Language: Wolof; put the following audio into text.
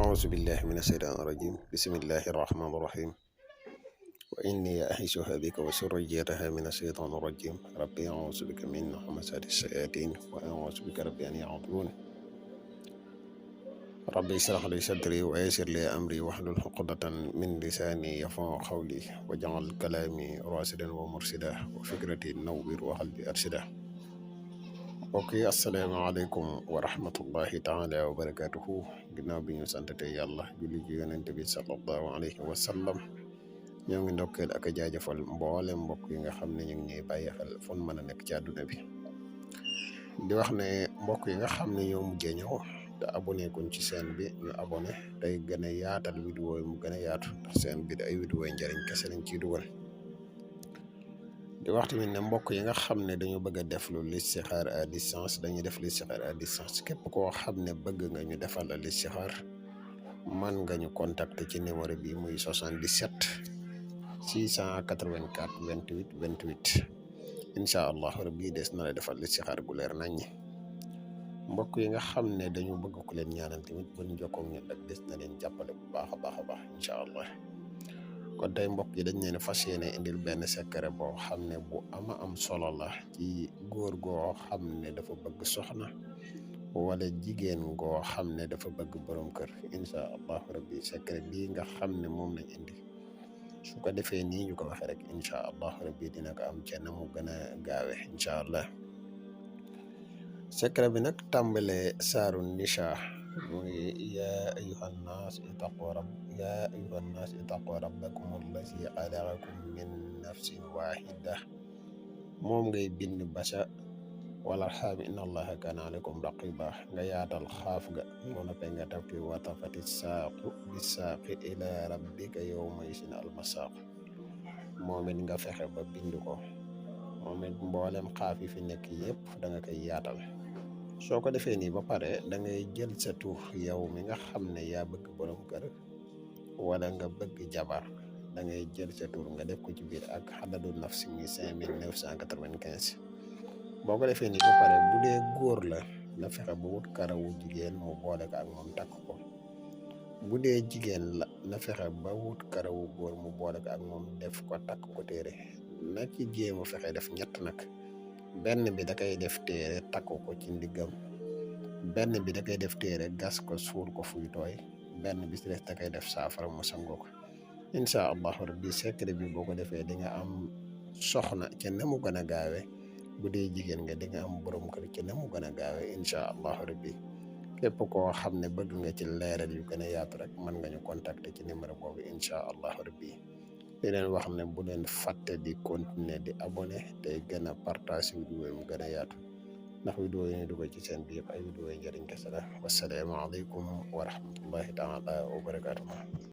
أعوذ بالله من الشيطان الرجيم بسم الله الرحمن الرحيم وإني أعيذها بك وذريتها من الشيطان الرجيم ربي أعوذ بك من همزات الشياطين وأعوذ بك ربي أن يحضرون ربي اشرح لي صدري ويسر لي أمري واحلل عقدة من لساني يفقهوا قولي واجعل كلامي راشدا ومرشدا وفكرتي نور وقلبي أرشدا. اوكي السلام عليكم ورحمة الله تعالى وبركاته. ginnaaw bi ñu santate yàlla julli ji yonente bi sallallahu alayhi wa sallam ñoo ngi ndokkeel ak a jaajëfal mboole mbokk yi nga xam ne ñu ngi ñuy bàyyi xel fon mën a nekk ci àdduna bi di wax ne mbokk yi nga xam ne ñoo mujjee ñëw te abonné kuñ ci seen bi ñu abonné tey gën a yaatal vidéo yi mu gën a yaatu ndax seen bi da ay vidéo yi njëriñ kese lañ ciy dugal. di wax tamit ne mbokk yi nga xam ne dañu bëgg a def lu listixaar à distance dañuy def listixaar à distance képp koo xam ne bëgg nga ñu defal la listixaar man nga ñu contacter ci numéro bi muy 77 684 28 28 incha allah rabbi des na la defal listixaar gu leer naññi. mbokk yi nga xam ne dañu bëgg ku leen ñaanal tamit bu ñu jokkoo ak ñun rek des na leen jàppale bu baax a baax incha allah. kon tey mbokk yi dañ leen fas yéene indil benn secret boo xam ne bu ama am solo la ci góor goo xam ne dafa bëgg soxna wala jigéen goo xam ne dafa bëgg borom kër incha allah rabbi secret bii nga xam ne moom lañ indi su ko defee nii ñu ko waxee rek incha allah rabbi dina ko am ca na mu gën a gaawe incha allah. secret bi nag tàmbalee saaru Nisaa muy yaa ayyuhan naas ittaqu rabbakum allazi xalaqakum min nafsin waahida moom ngay bind basa wala xaami inna allaha kaana alaykum raqiba nga yaatal xaaf ga moo noppee nga tafti watafati saaqu bi saaqi ila rabbika yawma isin almasaaq moom it nga fexe ba bind ko moom it mboolem xaaf yi fi nekk yëpp da nga koy yaatal. soo ko defee nii ba pare da ngay jël sa tur yow mi nga xam ne yaa bëgg borom kër wala nga bëgg jabar da ngay jël sa tur nga def ko ci biir ak xadadu nafsi mi 5995. boo ko defee nii ba pare bu dee góor la na fexe ba wut karawu jigéen mu boole ko ak moom takk ko bu dee jigéen la na fexe ba wut karawu góor mu boole ko ak moom def ko takk ko téere na ci jéem a fexe def ñett nag. benn bi da koy def téere takk ko ci ndiggam benn bi da koy def téere gas ko suul ko fuy tooy benn bi si des da koy def saafara mu sangoo ko incha allahu rabbi secret bi boo ko defee di nga am soxna ca na mu gën a gaawe bu dee jigéen nga di nga am borom kër ca na mu gën a gaawe incha allahu rabbi képp koo xam ne bëgg nga ci leeral yu gën a yaatu rek mën nga ñu contacter ci numéro boobu incha allahu rabbi di leen wax ne bu leen fàtte di continuer di abonné tey gën a partage vidéo yi mu gën a yaatu ndax vidéo yi ñu dugal ci seen bi yëpp ay vidéo yi njëriñ kese la wassalaamu aleykum wa rahmatullahi taala wa barakatuh.